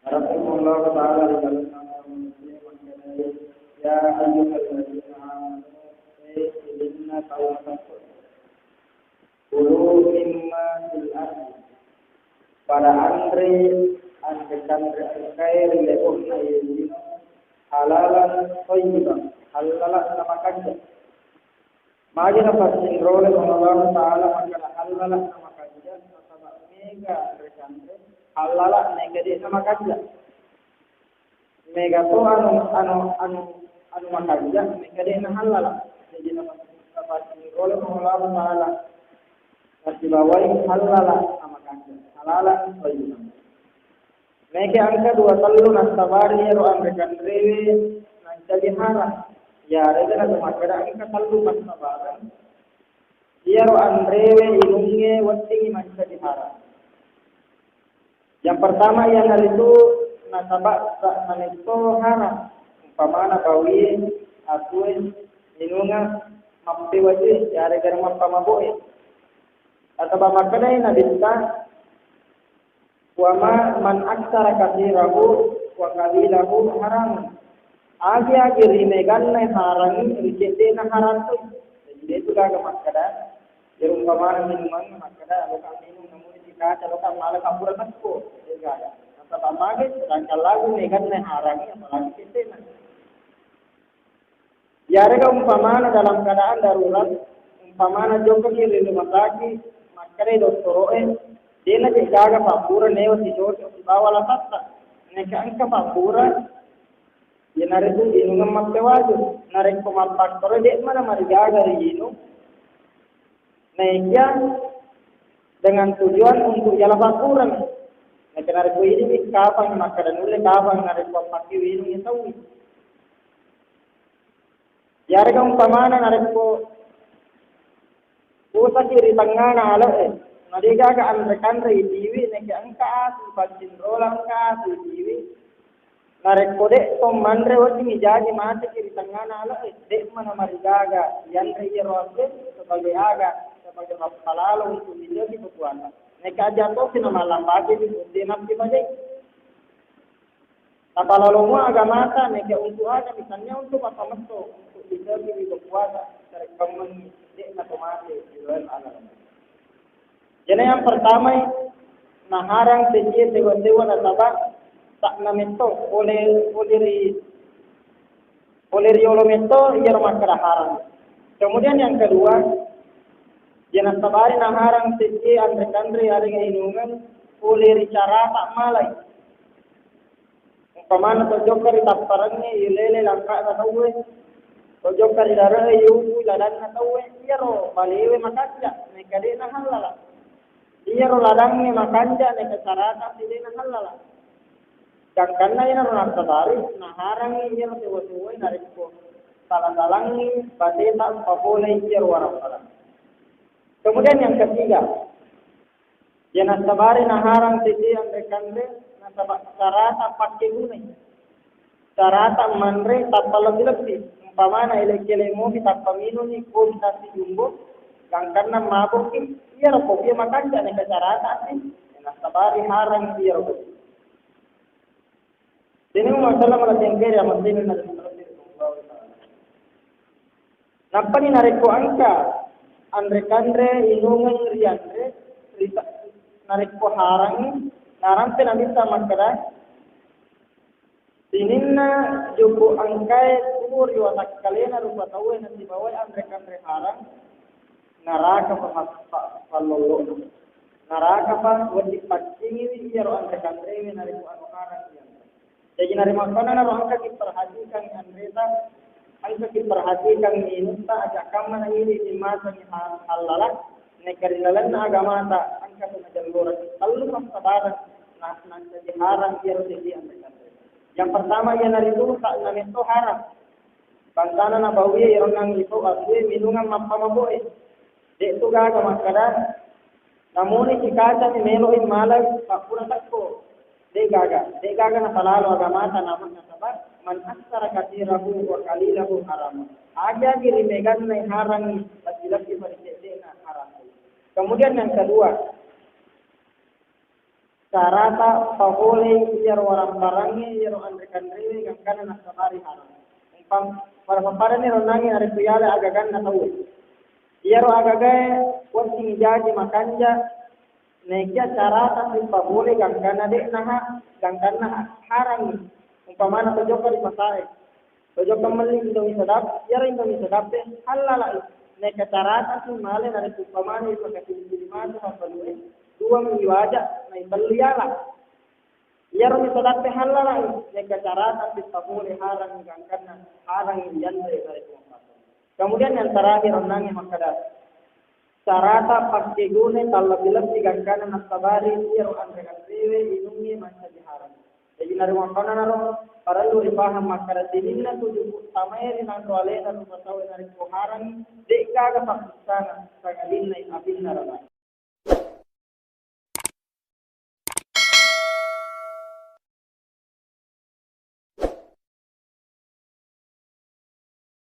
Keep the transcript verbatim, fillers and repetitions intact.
Rahimahullahu ta'ala ri dalam agama Muslim mengatakan, "Ya ayyuhalladzina amanu, eh, sininna tau matakwa. Kulu mimma fil ardi." Pada anre, anre-kanre engkae ri lebo'na iye lino, halalan thayyiban, hallala namakanja. Magi napassinrole Puang Allahu Ta'ala makkeda hallala namakanja, nasaba mega anre-kanre hallala mega de'na makanja. Mega to anu, anu, anu, anu makanja, mega de'na hallala. Jadi napas-, napassinrole Puang Allahu Ta'ala. Nasibawai hallala namakanja. Halalan thayyiban. Mega engka dua tellu nassabari iyaro anre-kanrewe nancaji haram. Iyarega natu makkeda engka tellu passabareng iyaro anrewe inungnge weddingngi mancaji haram. Yang pertama iyanaritu nasaba sa-, nametto haram. Umpamana bawie, atue, inunga, mappewajue, iyarega mappamaboe. Atau makkedai Nabitta, "Wa ma man aktsara katsirahu wa qalilahu haramun." Agi-agi rimeganna harangi, ricedde'na harang toi. Jadi, de'tu gaga makkeda, iyaro umpamana minumang makkeda, "Loka minung, namuni sikaca, loka mala kabbura tekko." De'gaga. Nasaba magi, sedangkan lagu meganna harangi, apalagi cedde'na. Iyarega umpamana dalam keadaan darurat, umpamana jokkaki ri rumah sakit, makkedai dottoro'e, de'na je gaga pabbura newa sicocok sibawa lasatta. Neka engka pabbura, iyanaritu inungeng mappewaju. Narekko mappakkoro, de'ma namarigaga riinung. Naikia dengan tujuan untuk jala pabbura. Neka narekko idi kapang makkeda nulle kapang narekko pakke winung ya tauwi. Iyarega umpamana narekko pusaki ri tengngana ale'e, na de'gaga anre-kanre itiwi, neke engka asu ipaccinrola, engka asu itiwi, narekko de' to manre wedding ijaji mateki ri tengngana ale'e, de'ma namarigaga iyanre iyaro asue sebagai aga, sebagai mappalalo untuk ijaji kekuatan. Neke aja tosi namallambaki di pute matti pajai. Tapalalo mua agamata, neke untuk aga, misalnya untuk mappametto, untuk diserbi wi berpuasa, tarekkammengi, de'na to mate di dalam alam. Jadi yang pertama, naharang tejie sewa-sewa nasaba tak nametto, pole, pole ri, pole riolo metto, iyaro makkeda harang. Kemudian yang kedua, je nassabari naharang tejie anre-kanre yarega inungeng, pole ri cara tak malai. Umpamana to jokka ri tapparengnge, ilele langka'na tauwe, to jokka ri dare'e, iubu ladanna tauwe, iyaro balewe makanja, neka de'na hallala. Iyaro ladangnge makanja, neka carata si de'na hallala. Gangkanna iyanaro nassabari, naharangngi iyaro sewa-sewae narekko sala-salangngi bateta mpapolei iyaro warappalang. Kemudian yang ketiga, ya nassabari naharang tete anre-kanre nasaba carata pakkegunai. Carata manre tappa lebbi-lebbi. Umpamana ele-kele mopi tappa minunni kopi nasi jumbo, gangkanna mabukki, iyaro kopi makanja neka carata asli, ya nassabari harang iyaro kopi. Dini masalah malah tengkere amat dini na. Nappani narekko engka anre-kanre inungeng rianre, rita-, narekko harangngi, narampe Nabitta makkeda, sininna juku engkae tuo ri watakkalena rupa tauwe nasibawai anre-kanre harang, naraka fa-, fa-, fallollo'na. Naraka fa wedding paccingiwi iyaro anre-kanrewe narekko anu harang iyanre. Jaji, narimakkuannanaro engkaki perhatikan anreta, engkaki perhatikan minutta, aja kamma naili dimasengi ha-, hallala, neka ri lalenna agamata engka tu najelloreng tellu passabareng na-, nancaji harang iyaro tete anre-kanre. Yang pertama iyanaritu sa'na metto harang. Bangsana nabawie ironnang iso asue minungang mappamaboe. De'tu gaga makkeda, namuni sikacami melo'i malai pappura tekko. De'gaga, de'gaga nasalalo agamata nama nasaba, "Man aksara katsirahu wa qalilahu haram." Aja-aja rimeganna harangngi, lebbi-lebbi pada cedde'na haram. Kemudian yang kedua, Carata pabole iyaro warang-barangnge, iyaro anre-kanrewe gangkanna nassabari harang. Umpam, pada-papadani ronnangnge narekko yala agaganna tauwe. Iyaro agagae wetting jaji makanja, naekia carata sipabole gangkanna de'na ha-, gangkanna ha-, harangngi. Umpamana tojokka ri pasae. Tojokka melli Indomie sedap, iyaro Indomie sedappe hallalai. Naekia carata si male narekko umpamana ipakacili-cili matu mabbalue, dua mi waja, naitellu yala. Iyaro mi sedappe hallalai, naekia carata sipabole harangngi gangkanna, harangngi yanre narekko mappato. Kemudian yang terakhir onnangnge makkada, carata pakkeguna tallebbi-lebbi gangkanna nassabari iyaro anre-anrewe inungnge mancaji harang. Jadi narekko makkonanaro parellu ripahang makkada sininna tuju uttamae ri nanro alena rupa tauwe narekko harangngi, de'gaga pakkissana, sangadinna apinna rana.